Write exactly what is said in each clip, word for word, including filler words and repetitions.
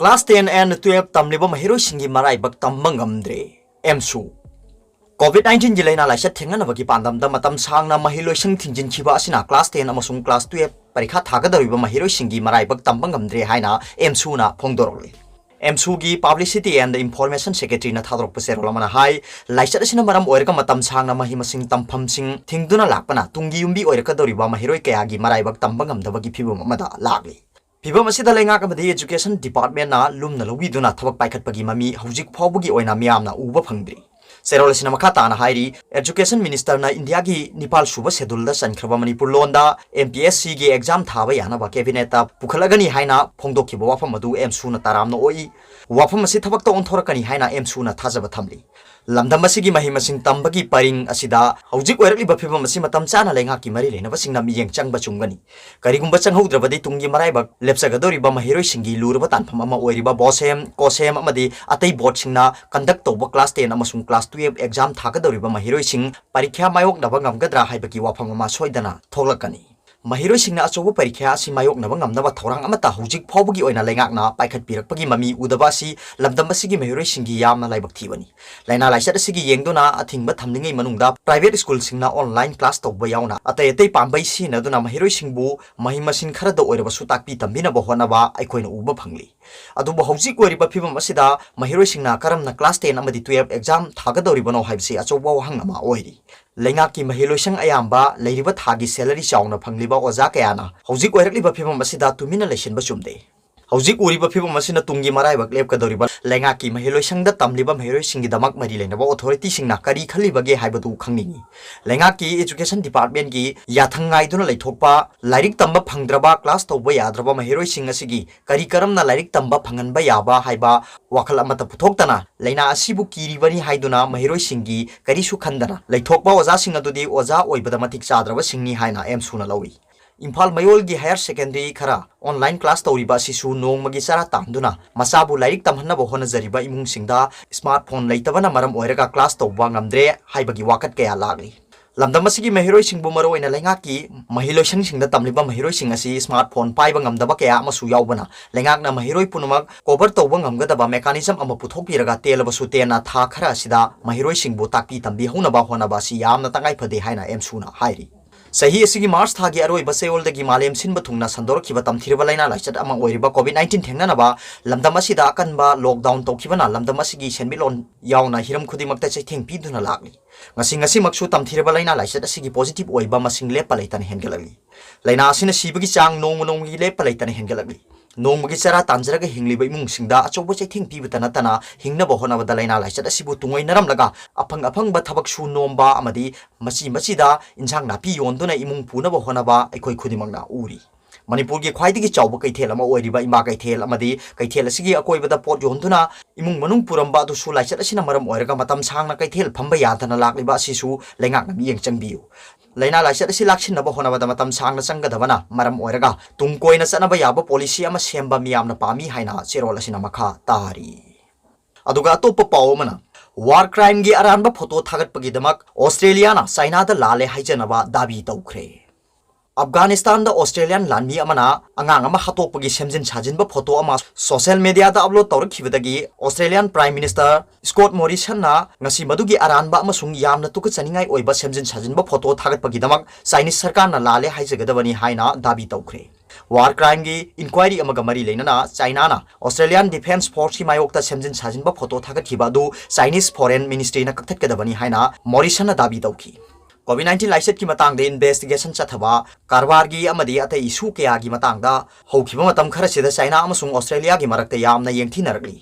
Class ten and twelve ꯇꯝꯂꯤꯕ ꯃꯍꯩꯔꯣꯏꯁꯤꯡꯒꯤ ꯃꯔꯥꯏꯕꯛ ꯇꯝꯕ ꯉꯝꯗ꯭ꯔꯦ꯫ ꯑꯦꯝꯁꯨ꯫ COVID nineteen ꯒꯤ ꯂꯥꯏꯅꯥ ꯂꯥꯏꯆꯠ ꯊꯦꯡꯅꯅꯕꯒꯤ ꯄꯥꯟꯗꯝꯗ ꯃꯇꯝ ꯁꯥꯡꯅ ꯃꯍꯩ ꯂꯣꯏꯁꯪ ꯊꯤꯡꯖꯤꯟꯈꯤꯕ ꯑꯁꯤꯅ class ten ꯑꯃꯁꯨꯡ class twelve ꯄꯔꯤꯈꯥ ꯊꯥꯒꯗꯧꯔꯤꯕ ꯃꯍꯩꯔꯣꯏꯁꯤꯡꯒꯤ ꯃꯔꯥꯏꯕꯛ ꯇꯝꯕ ꯉꯝꯗ꯭ꯔꯦ ꯍꯥꯏꯅ ꯑꯦꯝꯁꯨꯅ ꯐꯣꯡꯗꯣꯔꯛꯂꯤ꯫ ꯑꯦꯝꯁꯨꯒꯤ Publicity and Information Secretary ꯅ ꯊꯥꯗꯣꯔꯛꯄ ꯆꯦꯔꯣꯜ ꯑꯃꯅ ꯍꯥꯏ, ꯂꯥꯏꯆꯠ ꯑꯁꯤꯅ ꯃꯔꯝ ꯑꯣꯏꯔꯒ ꯃꯇꯝ ꯁꯥꯡꯅ ꯃꯍꯩ ꯃꯁꯤꯡ ꯇꯝꯐꯝꯁꯤꯡ ꯊꯤꯡꯗꯨꯅ ꯂꯥꯛꯄꯅ ꯇꯨꯡꯒꯤ ꯌꯨꯝꯕꯤ ꯑꯣꯏꯔꯛꯀꯗꯧꯔꯤꯕ ꯃꯍꯩꯔꯣꯏ ꯀꯌꯥꯒꯤ ꯃꯔꯥꯏꯕꯛ ꯇꯝꯕ ꯉꯝꯗꯕꯒꯤ ꯐꯤꯚꯝ ꯑꯃꯗ ꯂꯥꯛꯂꯤ꯫ ꯐꯤꯚꯝ ꯑꯁꯤꯗ ꯂꯩꯉꯥꯛ ꯑꯃꯗꯤ Education Department ꯅ ꯂꯨꯝꯅ ꯂꯧꯕꯤꯗꯨꯅ ꯊꯕꯛ ꯄꯥꯏꯈꯠꯄꯒꯤ ꯃꯃꯤ ꯍꯧꯖꯤꯛ ꯐꯥꯎꯕꯒꯤ ꯑꯣꯏꯅ ꯃꯤꯌꯥꯝꯅ ꯎꯕ ꯐꯪꯗ꯭ꯔꯤ꯫ ꯆꯦꯔꯣꯜ ꯑꯁꯤꯅ ꯃꯈꯥ ꯇꯥꯅ ꯍꯥꯏꯔꯤ, Education Minister ꯅ ꯏꯟꯗꯤꯌꯥꯒꯤ ꯅꯤꯄꯥꯜ ꯁꯨꯕ ꯁꯦꯗꯨꯜꯗ ꯆꯟꯈ꯭ꯔꯕ ꯃꯅꯤꯄꯨꯔ ꯂꯣꯟꯗ M P S C ꯒꯤ exam ꯊꯥꯕ ꯌꯥꯅꯕ cabinet ꯇ ꯄꯨꯈꯠꯂꯒꯅꯤ ꯍꯥꯏꯅ ꯐꯣꯡꯗꯣꯛꯈꯤꯕ ꯋꯥꯐꯝ ꯑꯗꯨ ꯑꯦꯝꯁꯨꯅ ꯇꯔꯥꯝꯅ ꯑꯣꯛꯏ꯫ ꯋꯥꯐꯝ ꯑꯁꯤ ꯊꯕꯛꯇ ꯑꯣꯟꯊꯣꯔꯛꯀꯅꯤ ꯍꯥꯏꯅ ꯑꯦꯝꯁꯨꯅ ꯊꯥꯖꯕ ꯊꯝꯂꯤ꯫ ꯂꯝꯗꯝ ꯑꯁꯤꯒꯤ ꯃꯍꯩ ꯃꯁꯤꯡ ꯇꯝꯕꯒꯤ ꯄꯔꯤꯡ ꯑꯁꯤꯗ ꯍꯧꯖꯤꯛ ꯑꯣꯏꯔꯛꯂꯤꯕ ꯐꯤꯚꯝ ꯑꯁꯤ ꯃꯇꯝ ꯆꯥꯅ ꯂꯩꯉꯥꯛꯀꯤ ꯃꯔꯤ ꯂꯩꯅꯕꯁꯤꯡꯅ ꯃꯤꯠꯌꯦꯡ ꯆꯪꯕ ꯆꯨꯝꯒꯅꯤ꯫ ꯀꯔꯤꯒꯨꯝꯕ ꯆꯪꯍꯧꯗ꯭ꯔꯕꯗꯤ ꯇꯨꯡꯒꯤ ꯃꯔꯥꯏꯕꯛ ꯂꯦꯞꯆꯒꯗꯧꯔꯤꯕ ꯃꯍꯩꯔꯣꯏꯁꯤꯡꯒꯤ ꯂꯨꯔꯕ ꯇꯥꯟꯐꯝ ꯑꯃ ꯑꯣꯏꯔꯤꯕ ꯕꯣꯁꯦꯝ, ꯀꯣꯁꯦꯝ ꯑꯃꯗꯤ ꯑꯇꯩ board ꯁꯤꯡꯅ conduct ꯇꯧꯕ class ten ꯑꯃꯁꯨꯡ class twelve exam ꯊꯥꯒꯗꯧꯔꯤꯕ ꯃꯍꯩꯔꯣꯏꯁꯤꯡ ꯄꯔꯤꯈ꯭ꯌꯥ ꯃꯥꯌꯣꯛꯅꯕ ꯉꯝꯒꯗ꯭ꯔꯥ ꯍꯥꯏꯕꯒꯤ ꯋꯥꯐꯝ ꯑꯃ ꯁꯣꯏꯗꯅ ꯊꯣꯛꯂꯛꯀꯅꯤ꯫ ꯃꯍꯩꯔꯣꯏꯁꯤꯡꯅ ꯑꯆꯧꯕ ꯄꯔꯤꯈ꯭ꯌꯥ ꯑꯁꯤ ꯃꯥꯌꯣꯛꯅꯕ ꯉꯝꯅꯕ ꯊꯧꯔꯥꯡ ꯑꯃꯠꯇ ꯍꯧꯖꯤꯛ ꯐꯥꯎꯕꯒꯤ ꯑꯣꯏꯅ ꯂꯩꯉꯥꯛꯅ ꯄꯥꯏꯈꯠꯄꯤꯔꯛꯄꯒꯤ ꯃꯃꯤ ꯎꯗꯕ ꯑꯁꯤ ꯂꯝꯗꯝ ꯑꯁꯤꯒꯤ ꯃꯍꯩꯔꯣꯏꯁꯤꯡꯒꯤ ꯌꯥꯝꯅ ꯂꯥꯏꯕꯛ ꯊꯤꯕꯅꯤ꯫ ꯂꯥꯏꯅꯥ ꯂꯥꯏꯆꯠ ꯑꯁꯤꯒꯤ ꯌꯦꯡꯗꯨꯅ ꯑꯊꯤꯡꯕ ꯊꯝꯂꯤꯉꯩ ꯃꯅꯨꯡꯗ private school ꯁꯤꯡꯅ online class ꯇꯧꯕ ꯌꯥꯎꯅ ꯑꯇꯩ ꯑꯇꯩ ꯄꯥꯝꯕꯩ ꯁꯤꯖꯤꯟꯅꯗꯨꯅ ꯃꯍꯩꯔꯣꯏꯁꯤꯡꯕꯨ ꯃꯍꯩ ꯃꯁꯤꯡ ꯈꯔꯗ ꯑꯣꯏꯔꯕꯁꯨ ꯇꯥꯛꯄꯤ ꯇꯝꯕꯤꯅꯕ ꯍꯣꯠꯅꯕ ꯑꯩꯈꯣꯏꯅ ꯎꯕ ꯐꯪꯂꯤ꯫ ꯑꯗꯨꯕꯨ ꯍꯧꯖꯤꯛ ꯑꯣꯏꯔꯤꯕ ꯐꯤꯕꯝ ꯑꯁꯤꯗ ꯃꯍꯩꯔꯣꯏꯁꯤꯡꯅ ꯀꯔꯝꯅ class ten ꯑꯃꯗꯤ twelve exam ꯊꯥꯒꯗꯧꯔꯤꯕꯅꯣ ꯍꯥꯏꯕꯁꯤ ꯑꯆꯧꯕ ꯋꯥꯍꯪ ꯑꯃ ꯑꯣꯏꯔꯤ꯫ ꯂꯩꯉꯥꯛꯀꯤ ꯃꯍꯩꯂꯣꯏꯁꯪ ꯑꯌꯥꯝꯕ ꯂꯩꯔꯤꯕ ꯊꯥꯒꯤ salary ꯆꯥꯎꯅ ꯐꯪꯂꯤꯕ ꯑꯣꯖꯥ ꯀꯌꯥꯅ ꯍꯧꯖꯤꯛ ꯑꯣꯏꯔꯛꯂꯤꯕ ꯐꯤꯕꯝ ꯑꯁꯤꯗ ꯇꯨꯃꯤꯟꯅ ꯂꯩꯁꯤꯟꯕ ꯆꯨꯝꯗꯦ꯫ ꯍꯧꯖꯤꯛ ꯎꯔꯤꯕ ꯐꯤꯕꯝ ꯑꯁꯤꯅ ꯇꯨꯡꯒꯤ ꯃꯔꯥꯏꯕꯛ ꯂꯦꯞꯀꯗꯧꯔꯤꯕ ꯂꯩꯉꯥꯛꯀꯤ ꯃꯍꯩꯂꯣꯏꯁꯪꯗ ꯇꯝꯂꯤꯕ ꯃꯍꯩꯔꯣꯏꯁꯤꯡꯒꯤꯗꯃꯛ ꯃꯔꯤ ꯂꯩꯅꯕ authority ꯁꯤꯡꯅ ꯀꯔꯤ ꯈꯜꯂꯤꯕꯒꯦ ꯍꯥꯏꯕꯗꯨ ꯈꯪꯅꯤꯡꯏ꯫ ꯂꯩꯉꯥꯛꯀꯤ Education Department ꯒꯤ ꯌꯥꯊꯪ ꯉꯥꯏꯗꯨꯅ ꯂꯩꯊꯣꯛꯄ, ꯂꯥꯏꯔꯤꯛ ꯇꯝꯕ ꯐꯪꯗ꯭ꯔꯕ, class ꯇꯧꯕ ꯌꯥꯗ꯭ꯔꯕ ꯃꯍꯩꯔꯣꯏꯁꯤꯡ ꯑꯁꯤꯒꯤ ꯀꯔꯤ ꯀꯔꯝꯅ ꯂꯥꯏꯔꯤꯛ ꯇꯝꯕ ꯐꯪꯍꯟꯕ ꯌꯥꯕ ꯍꯥꯏꯕ ꯋꯥꯈꯜ ꯑꯃꯠꯇ ꯄꯨꯊꯣꯛꯇꯅ ꯂꯥꯏꯅꯥ ꯑꯁꯤꯕꯨ ꯀꯤꯔꯤꯕꯅꯤ ꯍꯥꯏꯗꯨꯅ ꯃꯍꯩꯔꯣꯏꯁꯤꯡꯒꯤ ꯀꯔꯤꯁꯨ ꯈꯟꯗꯅ ꯂꯩꯊꯣꯛꯄ ꯑꯣꯖꯥꯁꯤꯡ ꯑꯗꯨꯗꯤ ꯑꯣꯖꯥ ꯑꯣꯏꯕꯗ ꯃꯇꯤꯛ ꯆꯥꯗ꯭ꯔꯕꯁꯤꯡꯅꯤ ꯍꯥꯏꯅ ꯑꯦꯝꯁꯨꯅ ꯂꯧꯏ꯫ ꯏꯝꯐꯥꯜ ꯃꯌꯣꯜꯒꯤ higher secondary ꯈꯔ online class ꯇꯧꯔꯤꯕ ꯑꯁꯤꯁꯨ ꯅꯣꯡꯃꯒꯤ ꯆꯔꯥ ꯇꯥꯟꯗꯨꯅ ꯃꯆꯥꯕꯨ ꯂꯥꯏꯔꯤꯛ ꯇꯝꯍꯟꯅꯕ ꯍꯣꯠꯅꯖꯔꯤꯕ ꯏꯃꯨꯡꯁꯤꯡꯗ smartphone ꯂꯩꯇꯕꯅ ꯃꯔꯝ ꯑꯣꯏꯔꯒ class ꯇꯧꯕ ꯉꯝꯗ꯭ꯔꯦ ꯍꯥꯏꯕꯒꯤ ꯋꯥꯀꯠ ꯀꯌꯥ ꯂꯥꯛꯂꯤ꯫ ꯂꯝꯗꯝ ꯑꯁꯤꯒꯤ ꯃꯍꯩꯔꯣꯏꯁꯤꯡꯕꯨ ꯃꯔꯨꯑꯣꯏꯅ ꯂꯩꯉꯥꯛꯀꯤ ꯃꯍꯩꯂꯣꯏꯁꯪꯁꯤꯡꯗ ꯇꯝꯂꯤꯕ ꯃꯍꯩꯔꯣꯏꯁꯤꯡ ꯑꯁꯤ smartphone ꯄꯥꯏꯕ ꯉꯝꯗꯕ ꯀꯌꯥ ꯑꯃꯁꯨ ꯌꯥꯎꯕꯅ, ꯂꯩꯉꯥꯛꯅ ꯃꯍꯩꯔꯣꯏ ꯄꯨꯝꯅꯃꯛ cover ꯇꯧꯕ ꯉꯝꯒꯗꯕ mechanism ꯑꯃ ꯄꯨꯊꯣꯛꯄꯤꯔꯒ ꯇꯦꯜꯂꯕꯁꯨ ꯇꯦꯟꯅ ꯊꯥ ꯈꯔ ꯑꯁꯤꯗ ꯃꯍꯩꯔꯣꯏꯁꯤꯡꯕꯨ ꯇꯥꯛꯄꯤ ꯇꯝꯕꯤꯍꯧꯅꯕ ꯍꯣꯠꯅꯕ ꯑꯁꯤ ꯌꯥꯝꯅ ꯇꯉꯥꯏ ꯐꯗꯦ ꯍꯥꯏꯅ ꯑꯦꯝꯁꯨꯅ ꯍꯥꯏꯔꯤ꯫ ꯆꯍꯤ ꯑꯁꯤꯒꯤ March ꯊꯥꯒꯤ ꯑꯔꯣꯏꯕ ꯆꯌꯣꯜꯗꯒꯤ ꯃꯥꯂꯦꯝ ꯁꯤꯟꯕ ꯊꯨꯡꯅ ꯁꯟꯗꯣꯔꯛꯈꯤꯕ ꯇꯝꯊꯤꯔꯕ ꯂꯥꯏꯅꯥ ꯂꯥꯏꯆꯠ ꯑꯃ ꯑꯣꯏꯔꯤꯕ COVID nineteen ꯊꯦꯡꯅꯅꯕ ꯂꯝꯗꯝ ꯑꯁꯤꯗ ꯑꯀꯟꯕ lockdown ꯇꯧꯈꯤꯕꯅ ꯂꯝꯗꯝ ꯑꯁꯤꯒꯤ ꯁꯦꯟꯃꯤꯠꯂꯣꯟ ꯌꯥꯎꯅ ꯍꯤꯔꯝ ꯈꯨꯗꯤꯡꯃꯛꯇ ꯆꯩꯊꯦꯡ ꯄꯤꯗꯨꯅ ꯂꯥꯛꯂꯤ꯫ ꯉꯁꯤ ꯉꯁꯤꯃꯛꯁꯨ ꯇꯝꯊꯤꯔꯕ ꯂꯥꯏꯅꯥ ꯂꯥꯏꯆꯠ ꯑꯁꯤꯒꯤ positive ꯑꯣꯏꯕ ꯃꯁꯤꯡ ꯂꯦꯞꯄ ꯂꯩꯇꯅ ꯍꯦꯟꯒꯠꯂꯛꯂꯤ꯫ ꯂꯥꯏꯅꯥ ꯑꯁꯤꯅ ꯁꯤꯕꯒꯤ ꯆꯥꯡ ꯅꯣꯡꯃ ꯅꯣꯡꯃꯒꯤ ꯂꯦꯞꯄ ꯂꯩꯇꯅ ꯍꯦꯟꯒꯠꯂꯛꯂꯤ꯫ ꯅꯣꯡꯃꯒꯤ ꯆꯔꯥ ꯇꯥꯟꯖꯔꯒ ꯍꯤꯡꯂꯤꯕ ꯏꯃꯨꯡꯁꯤꯡꯗ ꯑꯆꯧꯕ ꯆꯩꯊꯦꯡ ꯄꯤꯕꯇ ꯅꯠꯇꯅ, ꯍꯤꯡꯅꯕ ꯍꯣꯠꯅꯕꯗ ꯂꯥꯏꯅꯥ ꯂꯥꯏꯆꯠ ꯑꯁꯤꯕꯨ ꯇꯨꯡꯑꯣꯏꯅꯔꯝꯂꯒ ꯑꯐꯪ ꯑꯐꯪꯕ ꯊꯕꯛ ꯁꯨ ꯅꯣꯝꯕ ꯑꯃꯗꯤ ꯃꯆꯤ ꯃꯆꯤꯗ ꯏꯟꯁꯥꯡ ꯅꯥꯄꯤ ꯌꯣꯟꯗꯨꯅ ꯏꯃꯨꯡ ꯄꯨꯅꯕ ꯍꯣꯠꯅꯕ ꯑꯩꯈꯣꯏ ꯈꯨꯗꯤꯡꯃꯛꯅ ꯎꯔꯤ꯫ ꯃꯅꯤꯄꯨꯔꯒꯤ ꯈ꯭ꯋꯥꯏꯗꯒꯤ ꯆꯥꯎꯕ ꯀꯩꯊꯦꯜ ꯑꯃ ꯑꯣꯏꯔꯤꯕ ꯏꯃꯥ ꯀꯩꯊꯦꯜ ꯑꯃꯗꯤ ꯀꯩꯊꯦꯜ ꯑꯁꯤꯒꯤ ꯑꯀꯣꯏꯕꯗ ꯄꯣꯠ ꯌꯣꯟꯗꯨꯅ ꯏꯃꯨꯡ ꯃꯅꯨꯡ ꯄꯨꯔꯝꯕ ꯑꯗꯨꯁꯨ ꯂꯥꯏꯆꯠ ꯑꯁꯤꯅ ꯃꯔꯝ ꯑꯣꯏꯔꯒ ꯃꯇꯝ ꯁꯥꯡꯅ ꯀꯩꯊꯦꯜ ꯐꯝꯕ ꯌꯥꯗꯅ ꯂꯥꯛꯂꯤꯕ ꯑꯁꯤꯁꯨ ꯂꯩꯉꯥꯛꯅ ꯃꯤꯠꯌꯦꯡ ꯆꯪꯕꯤꯌꯨ꯫ ꯂꯥꯏꯅꯥ ꯂꯥꯏꯆꯠ ꯑꯁꯤ ꯂꯥꯛꯁꯤꯟꯅꯕ ꯍꯣꯠꯅꯕꯗ ꯃꯇꯝ ꯁꯥꯡꯅ ꯆꯪꯒꯗꯕꯅ ꯃꯔꯝ ꯑꯣꯏꯔꯒ ꯇꯨꯡ ꯀꯣꯏꯅ ꯆꯠꯅꯕ ꯌꯥꯕ policy ꯑꯃ ꯁꯦꯝꯕ ꯃꯤꯌꯥꯝꯅ ꯄꯥꯝꯃꯤ ꯍꯥꯏꯅ ꯆꯦꯔꯣꯜ ꯑꯁꯤꯅ ꯃꯈꯥ ꯇꯥꯔꯤ꯫ ꯑꯗꯨꯒ ꯑꯇꯣꯞꯄ ꯄꯥꯎ ꯑꯃꯅ, war crimeꯒꯤ ꯑꯔꯥꯟꯕ photo ꯊꯥꯒꯠꯄꯒꯤꯗꯃꯛ ꯑꯣꯁꯇ꯭ꯔꯦꯂꯤꯌꯥꯅ ꯆꯥꯏꯅꯥꯗ ꯂꯥꯜꯂꯦ ꯍꯥꯏꯖꯅꯕ ꯗꯥꯕꯤ ꯇꯧꯈ꯭ꯔꯦ꯫ ꯑꯐꯒꯥꯅꯤꯁꯇꯥꯟꯗ ꯑꯣꯁꯇ꯭ꯔꯦꯂꯤꯌꯥꯟ ꯂꯥꯟꯃꯤ ꯑꯃꯅ ꯑꯉꯥꯡ ꯑꯃ ꯍꯥꯠꯇꯣꯛꯄꯒꯤ ꯁꯦꯝꯖꯤꯟ ꯁꯥꯖꯤꯟꯕ photo ꯑꯃ social mediaꯗ upload ꯇꯧꯔꯛꯈꯤꯕꯗꯒꯤ ꯑꯣꯁꯇ꯭ꯔꯦꯂꯤꯌꯥꯟ Prime Minister Scott Morrisonꯅ ꯉꯁꯤ ꯃꯗꯨꯒꯤ ꯑꯔꯥꯟꯕ ꯑꯃꯁꯨꯡ ꯌꯥꯝꯅ ꯇꯨꯀꯠꯆꯅꯤꯡꯉꯥꯏ ꯑꯣꯏꯕ ꯁꯦꯝꯖꯤꯟ ꯁꯥꯖꯤꯟꯕ photo ꯊꯥꯒꯠꯄꯒꯤꯗꯃꯛ ꯆꯥꯏꯅꯤꯁ ꯁꯔꯀꯥꯔꯅ ꯂꯥꯜꯂꯦ ꯍꯥꯏꯖꯒꯗꯕꯅꯤ ꯍꯥꯏꯅ ꯗꯥꯕꯤ ꯇꯧꯈ꯭ꯔꯦ꯫ War crimeꯒꯤ inquiry ꯑꯃꯒ ꯃꯔꯤ ꯂꯩꯅꯅ ꯆꯥꯏꯅꯥꯅ ꯑꯣꯁꯇ꯭ꯔꯦꯂꯤꯌꯥꯟ defence forceꯀꯤ ꯃꯥꯌꯣꯛꯇ ꯁꯦꯝꯖꯤꯟ ꯁꯥꯖꯤꯟꯕ photo ꯊꯥꯒꯠꯈꯤꯕ ꯑꯗꯨ ꯆꯥꯏꯅꯤꯁ Foreign Ministryꯅ ꯀꯛꯊꯠꯀꯗꯕꯅꯤ ꯍꯥꯏꯅ ꯃꯣꯔꯤꯁꯟꯅ ꯗꯥꯕꯤ ꯇꯧꯈꯤ꯫ COVID nineteen ꯂꯥꯏꯆꯠꯀꯤ ꯃꯇꯥꯡꯗ investigation ꯆꯠꯊꯕ, ꯀꯔꯕꯥꯔꯒꯤ ꯑꯃꯗꯤ ꯑꯇꯩ issue ꯀꯌꯥꯒꯤ ꯃꯇꯥꯡꯗ ꯍꯧꯈꯤꯕ ꯃꯇꯝ ꯈꯔꯁꯤꯗ ꯆꯥꯏꯅꯥ ꯑꯃꯁꯨꯡ ꯑꯣꯁꯇ꯭ꯔꯦꯂꯤꯌꯥꯒꯤ ꯃꯔꯛꯇ ꯌꯥꯝꯅ ꯌꯦꯡꯊꯤꯅꯔꯛꯂꯤ꯫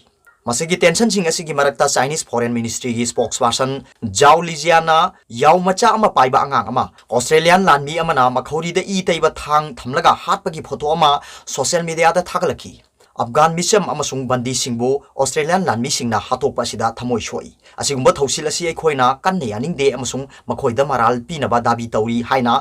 ꯃꯁꯤꯒꯤ tensionꯁꯤꯡ ꯑꯁꯤꯒꯤ ꯃꯔꯛꯇ Chinese Foreign Ministryꯒꯤ spokesperson Zhao Lijianꯅ ꯌꯥꯎ ꯃꯆꯥ ꯑꯃ ꯄꯥꯏꯕ ꯑꯉꯥꯡ ꯑꯃ ꯑꯣꯁꯇ꯭ꯔꯦꯂꯤꯌꯥꯟ ꯂꯥꯟꯃꯤ ꯑꯃꯅ ꯃꯈꯧꯔꯤꯗ ꯏ ꯇꯩꯕ ꯊꯥꯡ ꯊꯝꯂꯒ ꯍꯥꯠꯄꯒꯤ photo ꯑꯃ social mediaꯗ ꯊꯥꯒꯠꯂꯛꯈꯤ꯫ ꯑꯐꯒꯥꯟ ꯃꯤꯆꯝ ꯑꯃꯁꯨꯡ ꯕꯟꯗꯤꯁꯤꯡꯕꯨ ꯑꯣꯁꯇ꯭ꯔꯦꯂꯤꯌꯥꯟ ꯂꯥꯟꯃꯤꯁꯤꯡꯅ ꯍꯥꯠꯇꯣꯛꯄ ꯑꯁꯤꯗ ꯊꯃꯣꯏ ꯁꯣꯛꯏ꯫ ꯑꯁꯤꯒꯨꯝꯕ ꯊꯧꯁꯤꯜ ꯑꯁꯤ ꯑꯩꯈꯣꯏꯅ ꯀꯟꯅ ꯌꯥꯅꯤꯡꯗꯦ ꯑꯃꯁꯨꯡ ꯃꯈꯣꯏꯗ ꯃꯔꯥꯜ ꯄꯤꯅꯕ ꯗꯥꯕꯤ ꯇꯧꯔꯤ ꯍꯥꯏꯅ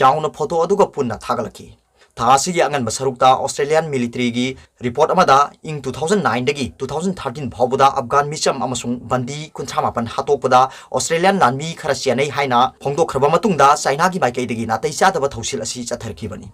ꯖꯥꯎꯅ photo ꯑꯗꯨꯒ ꯄꯨꯟꯅ ꯊꯥꯒꯠꯂꯛꯈꯤ꯫ ꯊꯥ ꯑꯁꯤꯒꯤ ꯑꯉꯟꯕ ꯁꯔꯨꯛꯇ Australian military ꯒꯤ report ꯑꯃꯗ ꯏꯪ two thousand nine ꯗꯒꯤ two thousand thirteen ꯐꯥꯎꯕꯗ Afghan ꯃꯤꯆꯝ ꯑꯃꯁꯨꯡ ꯕꯟꯗꯤ ꯀꯨꯟꯊ꯭ꯔꯥ ꯃꯥꯄꯟ ꯍꯥꯠꯇꯣꯛꯄꯗ Australian ꯂꯥꯟꯃꯤ ꯈꯔ ꯆꯦꯟꯅꯩ ꯍꯥꯏꯅ ꯐꯣꯡꯗꯣꯛꯈ꯭ꯔꯕ ꯃꯇꯨꯡꯗ China ꯒꯤ ꯃꯥꯏꯀꯩꯗꯒꯤ ꯅꯥꯇꯩ ꯆꯥꯗꯕ ꯊꯧꯁꯤꯜ ꯑꯁꯤ ꯆꯠꯊꯔꯛꯈꯤꯕꯅꯤ꯫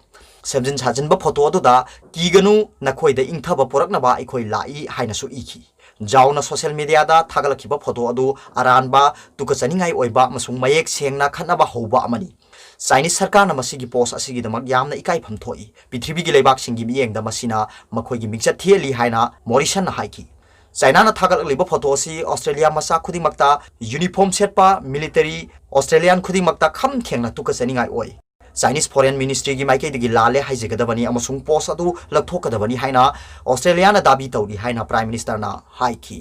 ꯁꯦꯝꯖꯤꯟ ꯁꯥꯖꯤꯟꯕ photo ꯑꯗꯨꯗ "ꯀꯤꯒꯅꯨ, ꯅꯈꯣꯏꯗ ꯏꯪꯊꯕ ꯄꯨꯔꯛꯅꯕ ꯑꯩꯈꯣꯏ ꯂꯥꯛꯏ" ꯍꯥꯏꯅꯁꯨ ꯏꯈꯤ꯫ Zhao ꯅ social media ꯗ ꯊꯥꯒꯠꯂꯛꯈꯤꯕ photo ꯑꯗꯨ ꯑꯔꯥꯟꯕ, ꯇꯨꯀꯠꯆꯅꯤꯡꯉꯥꯏ ꯑꯣꯏꯕ ꯑꯃꯁꯨꯡ ꯃꯌꯦꯛ ꯁꯦꯡꯅ ꯈꯠꯅꯕ ꯍꯧꯕ ꯑꯃꯅꯤ꯫ Chinese ꯁꯔꯀꯥꯔꯅ ꯃꯁꯤꯒꯤ post ꯑꯁꯤꯒꯤꯗꯃꯛ ꯌꯥꯝꯅ ꯏꯀꯥꯏꯐꯝ ꯊꯣꯛꯏ꯫ ꯄ꯭ꯔꯤꯊꯤꯕꯤꯒꯤ ꯂꯩꯕꯥꯛꯁꯤꯡꯒꯤ ꯃꯤꯠꯌꯦꯡꯗ ꯃꯁꯤꯅ ꯃꯈꯣꯏꯒꯤ ꯃꯤꯡꯆꯠ ꯊꯤꯍꯜꯂꯤ ꯍꯥꯏꯅ Morrison ꯅ ꯍꯥꯏꯈꯤ꯫ China ꯅ ꯊꯥꯒꯠꯂꯛꯂꯤꯕ photo ꯑꯁꯤ Australia ꯃꯆꯥ ꯈꯨꯗꯤꯡꯃꯛꯇ uniform ꯁꯦꯠꯄ military Australian ꯈꯨꯗꯤꯡꯃꯛꯇ ꯈꯝ ꯊꯦꯡꯅ ꯇꯨꯀꯠꯆꯅꯤꯡꯉꯥꯏ ꯑꯣꯏ꯫ Chinese Foreign Ministry ꯒꯤ ꯃꯥꯏꯀꯩꯗꯒꯤ ꯂꯥꯜꯂꯦ ꯍꯥꯏꯖꯒꯗꯕꯅꯤ ꯑꯃꯁꯨꯡ post ꯑꯗꯨ ꯂꯧꯊꯣꯛꯀꯗꯕꯅꯤ ꯍꯥꯏꯅ Australia ꯅ ꯗꯥꯕꯤ ꯇꯧꯔꯤ ꯍꯥꯏꯅ Prime Minister ꯅ ꯍꯥꯏꯈꯤ꯫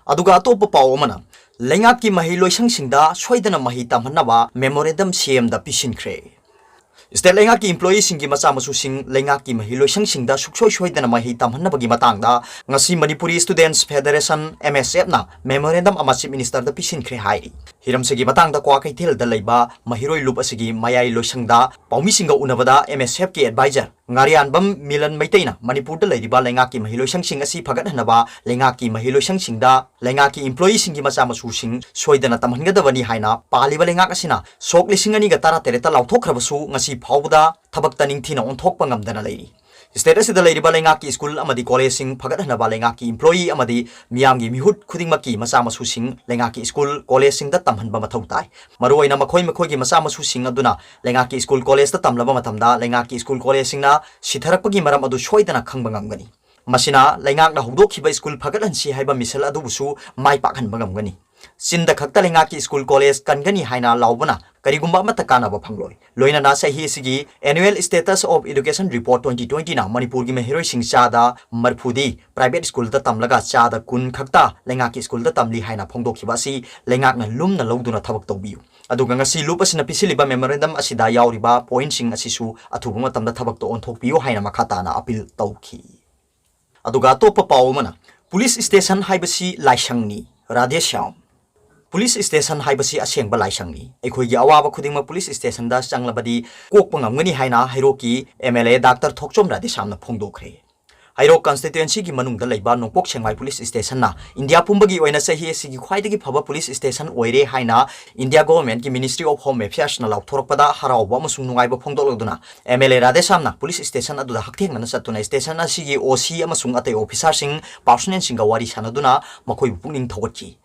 ꯑꯗꯨꯒ ꯑꯇꯣꯞꯄ ꯄꯥꯎ ꯑꯃꯅ, ꯂꯩꯉꯥꯛꯀꯤ ꯃꯍꯩ ꯂꯣꯏꯁꯪꯁꯤꯡꯗ ꯁꯣꯏꯗꯅ ꯃꯍꯩ ꯇꯝꯍꯟꯅꯕ memorandum C M ꯗ ꯄꯤꯁꯤꯟꯈ꯭ꯔꯦ꯫ State ꯂꯩꯉꯥꯛꯀꯤ employee ꯁꯤꯡꯒꯤ ꯃꯆꯥ ꯃꯁꯨꯁꯤꯡ ꯂꯩꯉꯥꯛꯀꯤ ꯃꯍꯩ ꯂꯣꯏꯁꯪꯁꯤꯡꯗ ꯁꯨꯛꯁꯣꯏ ꯁꯣꯏꯗꯅ ꯃꯍꯩ ꯇꯝꯍꯟꯅꯕꯒꯤ ꯃꯇꯥꯡꯗ ꯉꯁꯤ Manipuri Students Federation, M S F ꯅ memorandum ꯑꯃ Chief Minister ꯗ ꯄꯤꯁꯤꯟꯈ꯭ꯔꯦ ꯍꯥꯏꯔꯤ꯫ ꯍꯤꯔꯝꯁꯤꯒꯤ ꯃꯇꯥꯡꯗ ꯀ꯭ꯋꯥꯀꯩꯊꯦꯜꯗ ꯂꯩꯕ ꯃꯍꯩꯔꯣꯏ ꯂꯨꯞ ꯑꯁꯤꯒꯤ ꯃꯌꯥꯏ ꯂꯣꯏꯁꯪꯗ ꯄꯥꯎꯃꯤꯁꯤꯡꯒ ꯎꯅꯕꯗ M S F ꯀꯤ advisor ꯉꯥꯔꯤꯌꯥꯟꯕꯝ ꯃꯤꯂꯟ ꯃꯩꯇꯩꯅ ꯃꯅꯤꯄꯨꯔꯗ ꯂꯩꯔꯤꯕ ꯂꯩꯉꯥꯛꯀꯤ ꯃꯍꯩ ꯂꯣꯏꯁꯪꯁꯤꯡ ꯑꯁꯤ ꯐꯒꯠꯍꯟꯅꯕ ꯂꯩꯉꯥꯛꯀꯤ ꯃꯍꯩ ꯂꯣꯏꯁꯪꯁꯤꯡꯗ ꯂꯩꯉꯥꯛꯀꯤ employee ꯁꯤꯡꯒꯤ ꯃꯆꯥ ꯃꯁꯨꯁꯤꯡ ꯁꯣꯏꯗꯅ ꯇꯝꯍꯟꯒꯗꯕꯅꯤ ꯍꯥꯏꯅ ꯄꯥꯜꯂꯤꯕ ꯂꯩꯉꯥꯛ ꯑꯁꯤꯅ ꯁꯣꯛ ꯂꯤꯁꯤꯡ ꯑꯅꯤꯒ ꯇꯔꯥꯇꯔꯦꯠꯇ ꯂꯥꯎꯊꯣꯛꯈ꯭ꯔꯕꯁꯨ ꯉꯁꯤ ꯐꯥꯎꯕꯗ ꯊꯕꯛꯇ ꯅꯤꯡꯊꯤꯅ ꯑꯣꯟꯊꯣꯛꯄ ꯉꯝꯗꯅ ꯂꯩꯔꯤ꯫ State ꯑꯁꯤꯗ ꯂꯩꯔꯤꯕ ꯂꯩꯉꯥꯛꯀꯤ school ꯑꯃꯗꯤ college ꯁꯤꯡ ꯐꯒꯠꯍꯟꯅꯕ ꯂꯩꯉꯥꯛꯀꯤ employee ꯑꯃꯗꯤ ꯃꯤꯌꯥꯝꯒꯤ ꯃꯤꯍꯨꯠ ꯈꯨꯗꯤꯡꯃꯛꯀꯤ ꯃꯆꯥ ꯃꯁꯨꯁꯤꯡ ꯂꯩꯉꯥꯛꯀꯤ school, college ꯁꯤꯡꯗ ꯇꯝꯍꯟꯕ ꯃꯊꯧ ꯇꯥꯏ꯫ ꯃꯔꯨꯑꯣꯏꯅ ꯃꯈꯣꯏ ꯃꯈꯣꯏꯒꯤ ꯃꯆꯥ ꯃꯁꯨꯁꯤꯡ ꯑꯗꯨꯅ ꯂꯩꯉꯥꯛꯀꯤ school, college ꯇ ꯇꯝꯂꯕ ꯃꯇꯝꯗ ꯂꯩꯉꯥꯛꯀꯤ school, college ꯁꯤꯡꯅ ꯁꯤꯊꯔꯛꯄꯒꯤ ꯃꯔꯝ ꯑꯗꯨ ꯁꯣꯏꯗꯅ ꯈꯪꯕ ꯉꯝꯒꯅꯤ꯫ ꯃꯁꯤꯅ ꯂꯩꯉꯥꯛꯅ ꯍꯧꯗꯣꯛꯈꯤꯕ school ꯐꯒꯠꯍꯟꯁꯤ ꯍꯥꯏꯕ ꯃꯤꯁꯜ ꯑꯗꯨꯕꯨꯁꯨ ꯃꯥꯏ ꯄꯥꯛꯍꯟꯕ ꯉꯝꯒꯅꯤ꯫ ꯆꯤꯟꯗ ꯈꯛꯇ ꯂꯩꯉꯥꯛꯀꯤ school, college ꯀꯟꯒꯅꯤ ꯍꯥꯏꯅ ꯂꯥꯎꯕꯅ ꯀꯔꯤꯒꯨꯝꯕ ꯑꯃꯠꯇ ꯀꯥꯟꯅꯕ ꯐꯪꯂꯣꯏ꯫ ꯂꯣꯏꯅꯅ ꯆꯍꯤ ꯑꯁꯤꯒꯤ Annual Status of Education Report twenty twenty ꯅ ꯃꯅꯤꯄꯨꯔꯒꯤ ꯃꯍꯩꯔꯣꯏꯁꯤꯡ ꯆꯥꯗ ꯃꯔꯤꯐꯨꯗꯤ private school ꯗ ꯇꯝꯂꯒ ꯆꯥꯗ ꯀꯨꯟ ꯈꯛꯇ ꯂꯩꯉꯥꯛꯀꯤ school ꯗ ꯇꯝꯂꯤ ꯍꯥꯏꯅ ꯐꯣꯡꯗꯣꯛꯈꯤꯕ ꯑꯁꯤ ꯂꯩꯉꯥꯛꯅ ꯂꯨꯝꯅ ꯂꯧꯗꯨꯅ ꯊꯕꯛ ꯇꯧꯕꯤꯌꯨ꯫ ꯑꯗꯨꯒ ꯉꯁꯤ ꯂꯨꯞ ꯑꯁꯤꯅ ꯄꯤꯁꯤꯜꯂꯤꯕ memorandum ꯑꯁꯤꯗ ꯌꯥꯎꯔꯤꯕ point ꯁꯤꯡ ꯑꯁꯤꯁꯨ ꯑꯊꯨꯕ ꯃꯇꯝꯗ ꯊꯕꯛꯇ ꯑꯣꯟꯊꯣꯛꯄꯤꯌꯨ ꯍꯥꯏꯅ ꯃꯈꯥ ꯇꯥꯅ appeal ꯇꯧꯈꯤ꯫ ꯑꯗꯨꯒ ꯑꯇꯣꯞꯄ ꯄꯥꯎ ꯑꯃꯅ, police station ꯍꯥꯏꯕꯁꯤ ꯂꯥꯏꯁꯪꯅꯤ, ꯔꯥꯙꯦ ꯁ꯭ꯌꯥꯝ꯫ ꯄꯨꯂꯤꯁ ꯁ꯭ꯇꯦꯁꯟ ꯍꯥꯏꯕꯁꯤ ꯑꯁꯦꯡꯕ ꯂꯥꯏꯁꯪꯅꯤ꯫ ꯑꯩꯈꯣꯏꯒꯤ ꯑꯋꯥꯕ ꯈꯨꯗꯤꯡꯃꯛ ꯄꯨꯂꯤꯁ ꯁ꯭ꯇꯦꯁꯟꯗ ꯆꯪꯂꯕꯗꯤ ꯀꯣꯛꯄ ꯉꯝꯒꯅꯤ ꯍꯥꯏꯅ ꯍꯩꯔꯣꯛꯀꯤ ꯑꯦꯝ ꯑꯦꯜ ꯑꯦ ꯗꯥꯛꯇꯔ ꯊꯣꯛꯆꯣꯝ ꯔꯥꯙꯦꯁ꯭ꯌꯥꯝꯅ ꯐꯣꯡꯗꯣꯛꯈ꯭ꯔꯦ꯫ ꯍꯩꯔꯣꯛ ꯀꯟꯁꯇꯤꯇ꯭ꯋꯦꯟꯁꯤꯒꯤ ꯃꯅꯨꯡꯗ ꯂꯩꯕ ꯅꯣꯡꯄꯣꯛ ꯁꯦꯡꯃꯥꯏ ꯄꯨꯂꯤꯁ ꯁ꯭ꯇꯦꯁꯟꯅ ꯏꯟꯗꯤꯌꯥ ꯄꯨꯝꯕꯒꯤ ꯑꯣꯏꯅ ꯆꯍꯤ ꯑꯁꯤꯒꯤ ꯈ꯭ꯋꯥꯏꯗꯒꯤ ꯐꯕ ꯄꯨꯂꯤꯁ ꯁ꯭ꯇꯦꯁꯟ ꯑꯣꯏꯔꯦ ꯍꯥꯏꯅ ꯏꯟꯗꯤꯌꯥ ꯒꯣꯚꯔꯟꯃꯦꯟꯠꯀꯤ ꯃꯤꯅꯤꯁꯇ꯭ꯔꯤ ꯑꯣꯐ ꯍꯣꯝ ꯑꯦꯐꯤꯌꯔꯁꯅ ꯂꯥꯎꯊꯣꯔꯛꯄꯗ ꯍꯔꯥꯎꯕ ꯑꯃꯁꯨꯡ ꯅꯨꯡꯉꯥꯏꯕ ꯐꯣꯡꯗꯣꯛꯂꯗꯨꯅ ꯑꯦꯝ ꯑꯦꯜ ꯑꯦ ꯔꯥꯙꯦꯁ꯭ꯌꯥꯝꯅ ꯄꯨꯂꯤꯁ ꯁ꯭ꯇꯦꯁꯟ ꯑꯗꯨꯗ ꯍꯛꯊꯦꯡꯅꯅ ꯆꯠꯇꯨꯅ ꯁ꯭ꯇꯦꯁꯟ ꯑꯁꯤꯒꯤ ꯑꯣ ꯁꯤ ꯑꯃꯁꯨꯡ ꯑꯇꯩ ꯑꯣꯐꯤꯁꯥꯔꯁꯤꯡ, ꯄꯥꯔꯁꯣꯅꯦꯜꯁꯤꯡꯒ ꯋꯥꯔꯤ ꯁꯥꯟꯅꯗꯨꯅ ꯃꯈꯣꯏꯕꯨ ꯄꯨꯛꯅꯤꯡ ꯊꯧꯒꯠꯈꯤ꯫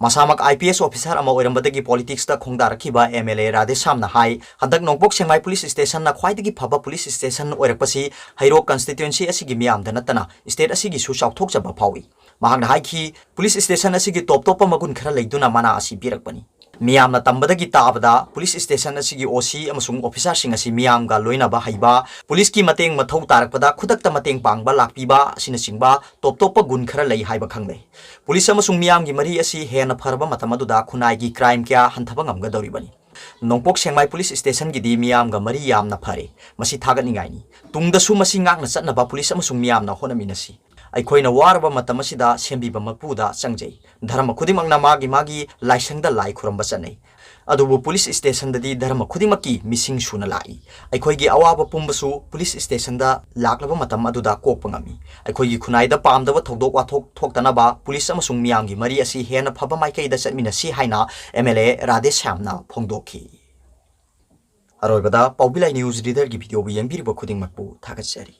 ꯃꯁꯥꯃꯛ ꯑꯥꯏ ꯄꯤ ꯑꯦꯁ ꯑꯣꯐꯤꯁꯥꯔ ꯑꯃ ꯑꯣꯏꯔꯝꯕꯗꯒꯤ ꯄꯣꯂꯤꯇꯤꯛꯁꯇ ꯈꯣꯡꯗꯥꯔꯛꯈꯤꯕ ꯑꯦꯝ ꯑꯦꯜ ꯑꯦ ꯔꯥꯙꯦꯁ꯭ꯌꯥꯝꯅ ꯍꯥꯏ, ꯍꯟꯗꯛ ꯅꯣꯡꯄꯣꯛ ꯁꯦꯡꯃꯥꯏ ꯄꯨꯂꯤꯁ ꯁ꯭ꯇꯦꯁꯟꯅ ꯈ꯭ꯋꯥꯏꯗꯒꯤ ꯐꯕ ꯄꯨꯂꯤꯁ ꯁ꯭ꯇꯦꯁꯟ ꯑꯣꯏꯔꯛꯄꯁꯤ ꯍꯩꯔꯣꯛ ꯀꯟꯁꯇꯤꯇ꯭ꯋꯦꯟꯁꯤ ꯑꯁꯤꯒꯤ ꯃꯤꯌꯥꯝꯗ ꯅꯠꯇꯅ ꯁ꯭ꯇꯦꯠ ꯑꯁꯤꯒꯤꯁꯨ ꯆꯥꯎꯊꯣꯛꯆꯕ ꯐꯥꯎꯏ꯫ ꯃꯍꯥꯛꯅ ꯍꯥꯏꯈꯤ, ꯄꯨꯂꯤꯁ ꯁ꯭ꯇꯦꯁꯟ ꯑꯁꯤꯒꯤ ꯇꯣꯞ ꯇꯣꯞꯄ ꯃꯒꯨꯟ ꯈꯔ ꯂꯩꯗꯨꯅ ꯃꯅꯥ ꯑꯁꯤ ꯄꯤꯔꯛꯄꯅꯤ꯫ ꯃꯤꯌꯥꯝꯅ ꯇꯝꯕꯗꯒꯤ ꯇꯥꯕꯗ ꯄꯨꯂꯤꯁ ꯁ꯭ꯇꯦꯁꯟ ꯑꯁꯤꯒꯤ ꯑꯣ ꯁꯤ ꯑꯃꯁꯨꯡ ꯑꯣꯐꯤꯁꯥꯔꯁꯤꯡ ꯑꯁꯤ ꯃꯤꯌꯥꯝꯒ ꯂꯣꯏꯅꯕ ꯍꯩꯕ, ꯄꯨꯂꯤꯁꯀꯤ ꯃꯇꯦꯡ ꯃꯊꯧ ꯇꯥꯔꯛꯄꯗ ꯈꯨꯗꯛꯇ ꯃꯇꯦꯡ ꯄꯥꯡꯕ ꯂꯥꯛꯄꯤꯕ ꯑꯁꯤꯅꯆꯤꯡꯕ ꯇꯣꯞ ꯇꯣꯞꯄ ꯒꯨꯟ ꯈꯔ ꯂꯩ ꯍꯥꯏꯕ ꯈꯪꯅꯩ꯫ ꯄꯨꯂꯤꯁ ꯑꯃꯁꯨꯡ ꯃꯤꯌꯥꯝꯒꯤ ꯃꯔꯤ ꯑꯁꯤ ꯍꯦꯟꯅ ꯐꯔꯕ ꯃꯇꯝ ꯑꯗꯨꯗ ꯈꯨꯟꯅꯥꯏꯒꯤ ꯀ꯭ꯔꯥꯏꯝ ꯀꯌꯥ ꯍꯟꯊꯕ ꯉꯝꯒꯗꯧꯔꯤꯕꯅꯤ꯫ ꯅꯣꯡꯄꯣꯛ ꯁꯦꯡꯃꯥꯏ ꯄꯨꯂꯤꯁ ꯁ꯭ꯇꯦꯁꯟꯒꯤꯗꯤ ꯃꯤꯌꯥꯝꯒ ꯃꯔꯤ ꯌꯥꯝꯅ ꯐꯔꯦ꯫ ꯃꯁꯤ ꯊꯥꯒꯠꯅꯤꯡꯉꯥꯏꯅꯤ꯫ ꯇꯨꯡꯗꯁꯨ ꯃꯁꯤ ꯉꯥꯛꯅ ꯆꯠꯅꯕ ꯄꯨꯂꯤꯁ ꯑꯃꯁꯨꯡ ꯃꯤꯌꯥꯝꯅ ꯍꯣꯠꯅꯃꯤꯟꯅꯁꯤ꯫ ꯑꯩꯈꯣꯏꯅ ꯋꯥꯔꯕ ꯃꯇꯝ ꯑꯁꯤꯗ ꯁꯦꯝꯕꯤꯕ ꯃꯄꯨꯗ ꯆꯪꯖꯩ꯫ ꯙꯔꯃ ꯈꯨꯗꯤꯡꯃꯛꯅ ꯃꯥꯒꯤ ꯃꯥꯒꯤ ꯂꯥꯏꯁꯪꯗ ꯂꯥꯏ ꯈꯨꯔꯨꯝꯕ ꯆꯠꯅꯩ꯫ ꯑꯗꯨꯕꯨ ꯄꯨꯂꯤꯁ ꯁ꯭ꯇꯦꯁꯟꯗꯗꯤ ꯙꯔꯃ ꯈꯨꯗꯤꯡꯃꯛꯀꯤ ꯃꯤꯁꯤꯡ ꯁꯨꯅ ꯂꯥꯛꯏ꯫ ꯑꯩꯈꯣꯏꯒꯤ ꯑꯋꯥꯕ ꯄꯨꯝꯕꯁꯨ ꯄꯨꯂꯤꯁ ꯁ꯭ꯇꯦꯁꯟꯗ ꯂꯥꯛꯂꯕ ꯃꯇꯝ ꯑꯗꯨꯗ ꯀꯣꯛꯄ ꯉꯝꯃꯤ꯫ ꯑꯩꯈꯣꯏꯒꯤ ꯈꯨꯟꯅꯥꯏꯗ ꯄꯥꯝꯗꯕ ꯊꯧꯗꯣꯛ ꯋꯥꯊꯣꯛ ꯊꯣꯛꯇꯅꯕ ꯄꯨꯂꯤꯁ ꯑꯃꯁꯨꯡ ꯃꯤꯌꯥꯝꯒꯤ ꯃꯔꯤ ꯑꯁꯤ ꯍꯦꯟꯅ ꯐꯕ ꯃꯥꯏꯀꯩꯗ ꯆꯠꯃꯤꯟꯅꯁꯤ ꯍꯥꯏꯅ ꯑꯦꯝ ꯑꯦꯜ ꯑꯦ ꯔꯥꯙꯦꯁ꯭ꯌꯥꯝꯅ ꯐꯣꯡꯗꯣꯛꯈꯤ꯫ ꯑꯔꯣꯏꯕꯗ ꯄꯥꯎꯕꯤꯂꯥꯏ ꯅ꯭ꯌꯨꯁ ꯔꯤꯗꯔꯒꯤ ꯚꯤꯗꯤꯑꯣꯕꯨ ꯌꯦꯡꯕꯤꯔꯤꯕ ꯈꯨꯗꯤꯡꯃꯛꯄꯨ ꯊꯥꯒꯠꯆꯔꯤ꯫